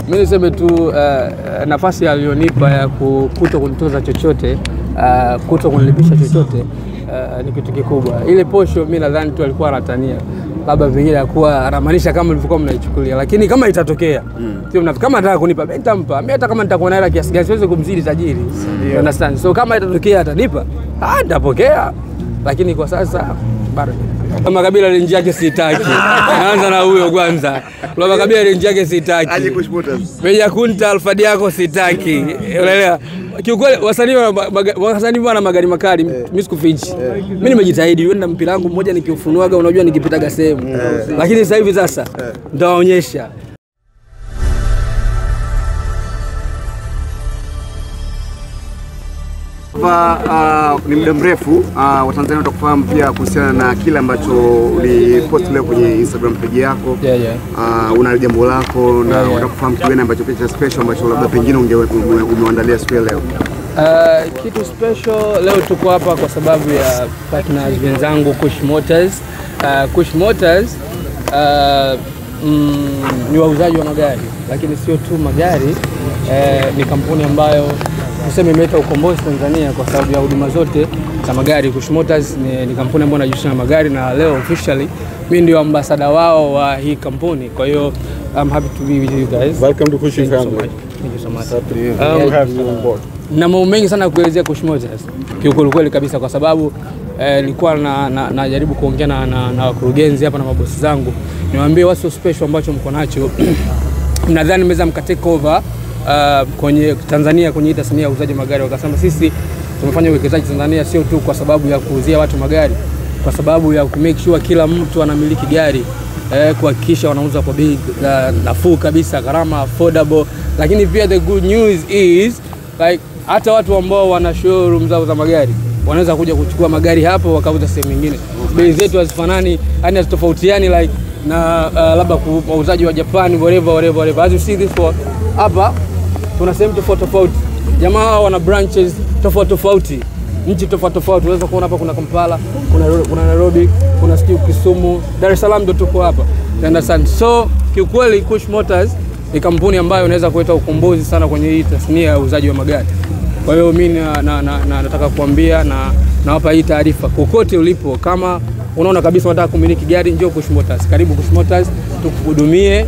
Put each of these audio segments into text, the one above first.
Mimi niseme tu nafasi aliyonipa ya kuto kunitoza chochote, kuto kunilipisha chochote, ni kitu kikubwa. Ile posho mimi nadhani tu alikuwa anatania, labda vingine alikuwa anamaanisha kama mlivyokuwa mnaichukulia, lakini kama itatokea sio, kama anataka kunipa mimi nitampa. Mimi hata kama nitakuwa na hela kiasi gani siwezi kumzidi tajiri. You understand? So kama itatokea atanipa, nitapokea, lakini kwa sasa bado. Kama kabila lenji yake sitaki. Naanza na huyo kwanza. Kama kabila lenji yake sitaki. Aje Kush Motors. Meja Kunta Alfadi yako sitaki. Unaelewa? Kiukweli wasanii wana magari makali, mimi sikufichi. Mimi nimejitahidi, yule na mpira wangu mmoja nikiufunuaga unajua nikipitaga sehemu. Lakini sasa hivi sasa nitawaonyesha. Ni muda mrefu Watanzania watakufahamu pia kuhusiana na kile ambacho ulipost leo kwenye Instagram page yako. Una jambo lako na watakufahamu kitu ambacho pia special ambacho labda pengine umeandalia siku ya leo. Kitu special leo tuko hapa kwa sababu ya partners wenzangu Kush Motors. Kush Motors ni wauzaji wa magari, lakini sio tu magari, ni kampuni ambayo tuseme imeleta ukombozi Tanzania kwa sababu ya huduma zote za magari. Kush Motors ni kampuni ambayo inajihusisha na magari, na leo officially mimi ndio ambassador wao wa hii kampuni. Kwa hiyo I'm happy to be with you guys. Welcome to Kush family. Thank you so much. To have you on board. Na mambo mengi sana kuelezea Kush Motors kiukweli kabisa, kwa sababu nilikuwa najaribu kuongea na wakurugenzi hapa na mabosi zangu, niwaambie what's so special ambacho mko nacho. Nadhani mmeweza mka take over kwenye Tanzania kwenye tasnia ya uuzaji magari. Wakasema sisi tumefanya uwekezaji Tanzania sio tu kwa sababu ya kuuzia watu magari, kwa sababu ya ku make sure kila mtu anamiliki gari, kuhakikisha wanauza kwa bei nafuu kabisa, gharama affordable. Lakini pia the good news is like hata watu ambao wana showroom zao za magari wanaweza kuja kuchukua magari hapo wakauza sehemu nyingine. Bei zetu hazifanani, yani hazitofautiani like na labda wauzaji wa Japan whatever. As you see this for hapa tuna sehemu tofauti tofauti. Jamaa wana branches tofauti tofauti, nchi tofauti tofauti. Unaweza kuona hapa kuna Kampala, kuna Nairobi, kuna sijui Kisumu, Dar es Salaam ndio tuko hapa. You understand? So kiukweli Kush Motors ni kampuni ambayo inaweza kuleta ukombozi sana kwenye hii tasnia ya uuzaji wa magari. Kwa hiyo mimi nataka kuambia na nawapa hii taarifa, kokote ulipo, kama unaona kabisa unataka kumiliki gari, njoo Kush Motors. Karibu Kush Motors tukuhudumie.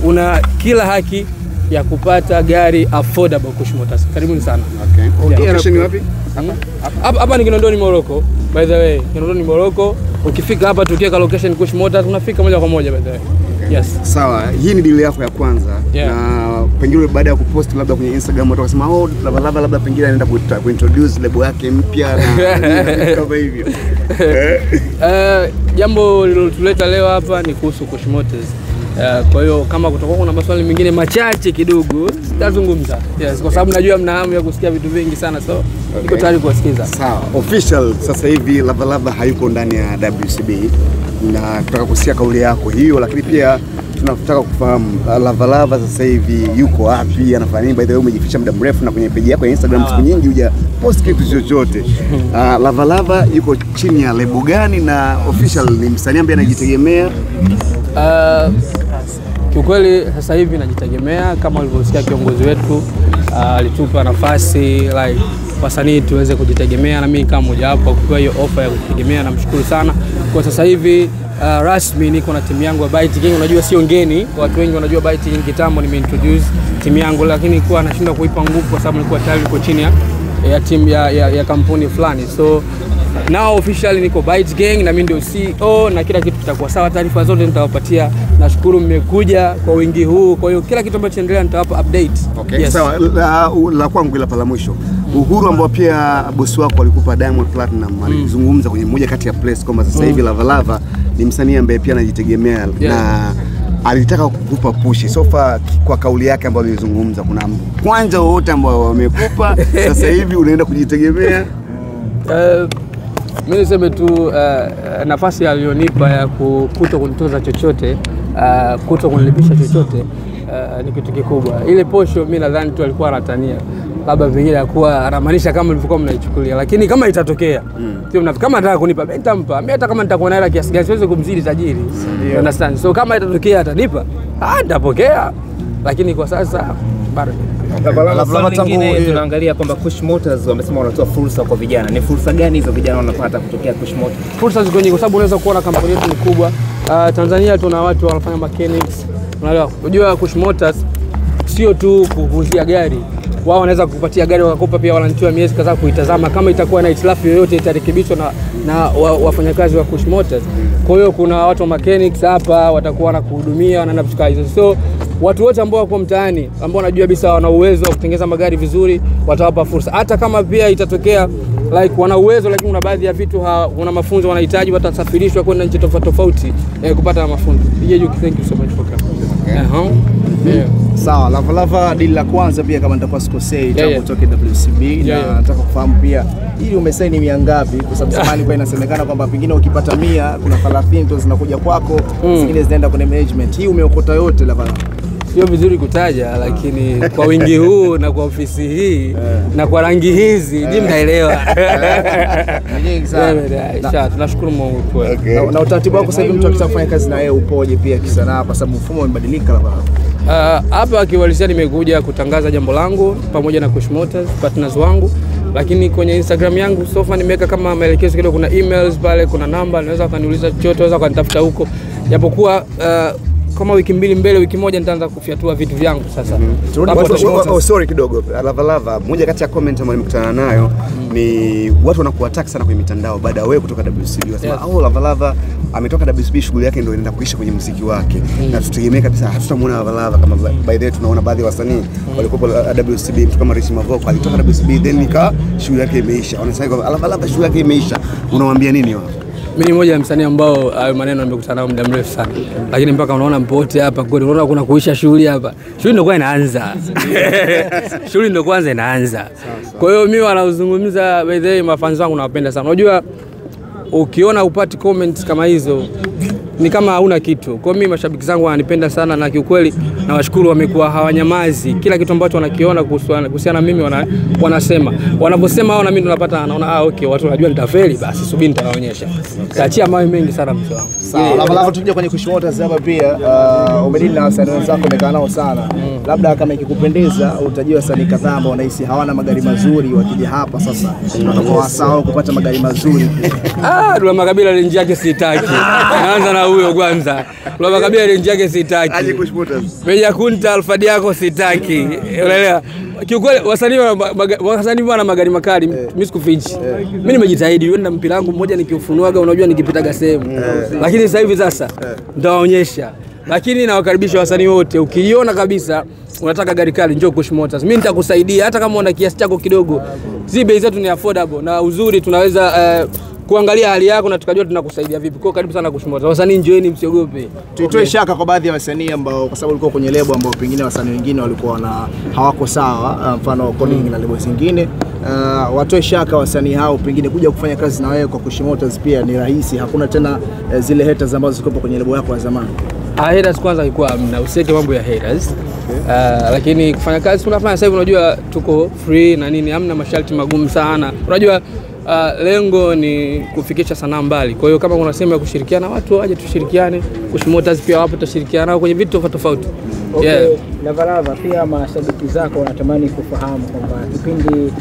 Una kila haki ya kupata gari affordable Kush Motors. Karibuni sana. Okay. Location ni wapi? Hapa ni Kinondoni Morocco. By the way, Kinondoni Morocco. Ukifika hapa tukiweka location Kush Motors unafika moja kwa moja by the way. Okay. Yes. Sawa, hii ni deal yako ya kwanza. Na pengine baada ya kupost labda kwenye Instagram watu wakasema oh, Lava labda pengine anaenda kuintroduce label yake mpya na kama hivyo. Jambo lililotuleta leo hapa ni kuhusu Kush Motors. Kwa hiyo kama kutakuwa kuna maswali mengine machache kidogo sitazungumza. Yes, kwa sababu najua mna hamu ya kusikia vitu vingi sana, so niko tayari kuwasikiza. Sawa. Official sasa hivi Lava hayuko ndani ya WCB, na tunataka kusikia kauli yako hiyo, lakini pia tunataka kufahamu Lava sasa hivi yuko wapi, anafanya nini? By the way umejificha muda mrefu na kwenye page yako ya Instagram siku nyingi huja post kitu chochote. Lava yuko chini ya lebo gani, na official ni msanii ambaye anajitegemea? Kiukweli sasa hivi najitegemea. Kama ulivyosikia kiongozi wetu alitupa nafasi like wasanii tuweze kujitegemea, na mimi kama mmoja wapo kupewa hiyo offer ya kujitegemea, namshukuru sana. Kwa sasa hivi rasmi niko na timu yangu ya Byte King. Unajua sio ngeni, watu wengi wanajua Byte King kitambo nimeintroduce timu yangu, lakini nilikuwa nashindwa kuipa nguvu kwa sababu nilikuwa tayari niko chini ya timu ya kampuni fulani. So now officially niko Byte Gang na mimi ndio CEO na kila kitu kitakuwa sawa, taarifa zote nitawapatia. Nashukuru mmekuja kwa wingi huu, kwa hiyo kila kitu ambacho kinaendelea nitawapa update. Okay. Yes. Sawa, la kwangu ila pala mwisho. Uhuru ambao pia bosi wako alikupa Diamond Platinum alizungumza kwenye moja kati ya place kwamba sasa hivi Lava ni msanii ambaye pia anajitegemea na alitaka kukupa push. So far kwa kauli yake ambayo alizungumza, kuna kwanza wote ambao wamekupa sasa hivi unaenda kujitegemea? Mimi niseme tu nafasi aliyonipa ya kuto kunitoza chochote, kuto kunilipisha chochote, ni kitu kikubwa. Ile posho mimi nadhani tu alikuwa anatania, labda vingine alikuwa anamaanisha kama mlivyokuwa mnaichukulia, lakini kama itatokea sio, kama anataka kunipa mimi nitampa. Mimi hata kama nitakuwa na hela kiasi gani siwezi kumzidi tajiri. You understand? So kama itatokea atanipa, nitapokea. Lakini kwa sasa bado. Swali lingine tunaangalia kwamba Kush Motors wamesema wanatoa fursa kwa vijana. Ni fursa gani hizo vijana wanapata kutokea Kush Motors? Fursa ziko nyingi kwa sababu unaweza kuona kampuni yetu ni kubwa. Tanzania tuna watu wanafanya mechanics. Unaelewa? Unajua Kush Motors sio tu kukuuzia gari. Wao wanaweza kukupatia gari wakakupa pia warranty ya miezi kadhaa kuitazama, kama itakuwa na hitilafu yoyote itarekebishwa na wafanyakazi wa Kush Motors. Kwa hiyo kuna watu wa mechanics hapa watakuwa wanakuhudumia na vitu kama hizo. So watu wote ambao wako mtaani ambao wanajua kabisa wana uwezo wa kutengeneza magari vizuri watawapa fursa. Hata kama pia itatokea like wana uwezo lakini kuna baadhi ya vitu kuna mafunzo wanahitaji, watasafirishwa kwenda nchi tofauti tofauti kupata mafunzo. DJ, thank you so much for coming. Yeah. Sawa, Lava deal la kwanza pia kama nitakuwa sikosei tangu utoke WCB, na nataka kufahamu pia ili umesaini 100 ngapi, kwa sababu zamani kwa inasemekana kwamba pengine ukipata 100 kuna 30 tu zinakuja kwako, zingine zinaenda kwenye management. Hii umeokota yote Lava? Sio vizuri kutaja, lakini kwa wingi huu na kwa ofisi hii na kwa rangi hizi ni mnaelewa. Nyingi sana. Tunashukuru Mungu kweli. Na utaratibu wako sasa hivi mtu akitaka kufanya kazi na wewe upoje pia kisanaa, kwa sababu mfumo umebadilika Lava? Hapa kiwalisia nimekuja kutangaza jambo langu pamoja na Kush Motors partners wangu, lakini kwenye Instagram yangu sofa nimeweka kama maelekezo kidogo, kuna emails pale, kuna namba, unaweza kuniuliza chochote, unaweza kunitafuta huko. Japokuwa kama wiki mbili mbele, wiki moja nitaanza kufyatua vitu vyangu sasa. Sorry kidogo Lava, moja kati ya comment ambayo nimekutana nayo ni watu wanakuattack sana kwenye mitandao baada ya wewe kutoka WCB. Wasema oh, Lava ametoka WCB, shughuli yake ndio inaenda kuisha kwenye muziki wake. Na tutegemee kabisa hatutamuona Lava kama by the way tunaona baadhi ya wasanii walikuwa WCB, mtu kama Rich Mavoko alitoka WCB then nika shughuli yake imeisha. Wanasema Lava shughuli yake imeisha. Unawaambia nini wao? Mimi ni mmoja wa msanii ambao hayo maneno nimekutana nao muda mrefu sana. Lakini mpaka unaona mpote hapa kweli, unaona kuna kuisha shughuli hapa. Shughuli ndio kwanza inaanza. Shughuli ndio kwanza inaanza. Kwa hiyo mimi wanaozungumza by the way mafans wangu nawapenda sana. Unajua ukiona upati comments kama hizo ni kama hauna kitu. Kwa mimi mashabiki zangu wananipenda sana na kiukweli nawashukuru, wamekuwa hawanyamazi. Kila kitu ambacho wanakiona kuhusiana mimi wanasema. Wanaposema hao na mimi tunapata, naona okay, watu wanajua nitafeli, basi subiri nitawaonyesha. Taachia mawe mengi sana mzee wangu. Sawa, Lava tukija kwenye Kush Motors hapa pia umedili na wasanii wenzako, umekaa nao sana. Labda kama ikikupendeza utajua wasanii kadhaa ambao wanahisi hawana magari mazuri, wakija hapa sasa watakuwa sawa kupata magari mazuri. Dula Makabila range yake sitaki. Naanza na huyo kwanza. Dula Makabila range yake sitaki. Aje Kush Motors. Meja Kunta Alfadi yako sitaki. Unaelewa? Kiukweli wasanii wana magari makali, mimi sikufichi. Mimi nimejitahidi, yule na mpira wangu mmoja nikiufunuaga unajua nikipitaga sehemu. Lakini sasa hivi sasa nitawaonyesha. Lakini nawakaribisha wasanii wote, ukiiona kabisa unataka gari kali njoo Kush Motors. Mimi nitakusaidia hata kama una kiasi chako kidogo. Zi bei zetu ni affordable na uzuri tunaweza kuangalia hali yako na tukajua tunakusaidia vipi. Kwa karibu sana Kush Motors. Wasanii njoeni, msiogope. Tuitoe shaka kwa baadhi ya wasanii ambao kwa sababu walikuwa kwenye lebo ambao pengine wasanii wengine walikuwa na hawako sawa, mfano Calling na lebo zingine. Watoe shaka wasanii hao pengine kuja kufanya kazi na wewe kwa Kush Motors pia ni rahisi, hakuna tena zile haters ambazo zilikuwa kwenye lebo yako ya zamani. Haters kwanza ilikuwa hamna, usiweke mambo ya haters. Lakini kufanya kazi tunafanya sasa hivi, unajua tuko free na nini, hamna masharti magumu sana. Unajua lengo ni kufikisha sanaa mbali. Kwa hiyo kama kuna sehemu ya kushirikiana watu waje tushirikiane. Kush Motors pia wapo, tutashirikiana nao kwenye vitu tofauti tofauti. Okay, Lava pia mashabiki zako wanatamani kufahamu kwamba kipindi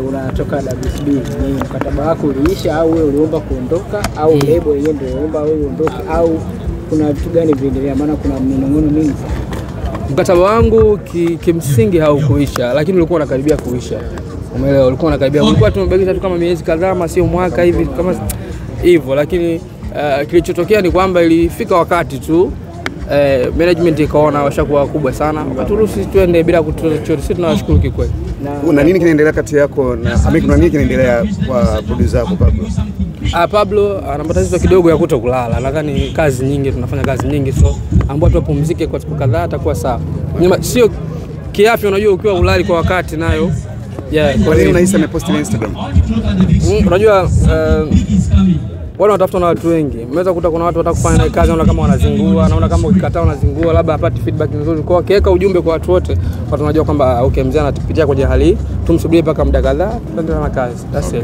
unatoka WCB ni mkataba wako uliisha au wewe uliomba kuondoka au lebo yenyewe ndio iliomba wewe uondoke au kuna vitu gani viendelea, maana kuna minong'ono mingi sana? Mkataba wangu kimsingi haukuisha, lakini ulikuwa unakaribia kuisha. Umeelewa, ulikuwa unakaribia. Ulikuwa tumebakisha tu kama miezi kadhaa, kama sio mwaka hivi kama hivyo, lakini kilichotokea ni kwamba ilifika wakati tu management ikaona washakuwa wakubwa sana, wakaturuhusu tuende bila kututoza chochote. Sisi tunawashukuru kikweli. Kuna nini kinaendelea kati yako na kuna nini kinaendelea kwa producer wako Pablo? Pablo ana matatizo kidogo ya kutokulala. Nadhani kazi nyingi, tunafanya kazi nyingi, so ambao tupumzike kwa siku kadhaa atakuwa sawa. Sio kiafya, unajua ukiwa ulali kwa wakati nayo. Yeah, kwa nini unahisi ameposti na Instagram? Unajua Wale wanatafuta na watu wengi. Unaweza kukuta kuna watu wanataka kufanya naye kazi, naona kama wanazingua, naona kama ukikataa wanazingua, labda hapati feedback nzuri. Kwa hiyo akiweka ujumbe kwa watu wote, watu wanajua kwamba okay, mzee anatupitia kwenye hali hii, tumsubirie mpaka muda kadhaa, tutaendelea na kazi. That's it.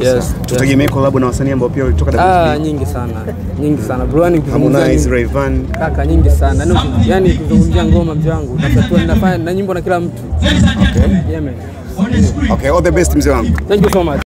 Yes. Tutegemee collab na wasanii ambao pia walitoka Ah, WCB. nyingi sana. Nyingi sana. Bro, yani ukizungumzia Harmonize, Rayvanny. kaka nyingi sana. Yaani ukizungumzia ngoma mzee wangu, natatua ninafanya na nyimbo na kila mtu. Okay. Yeah man. Okay, all the best mzee wangu. Thank you so much.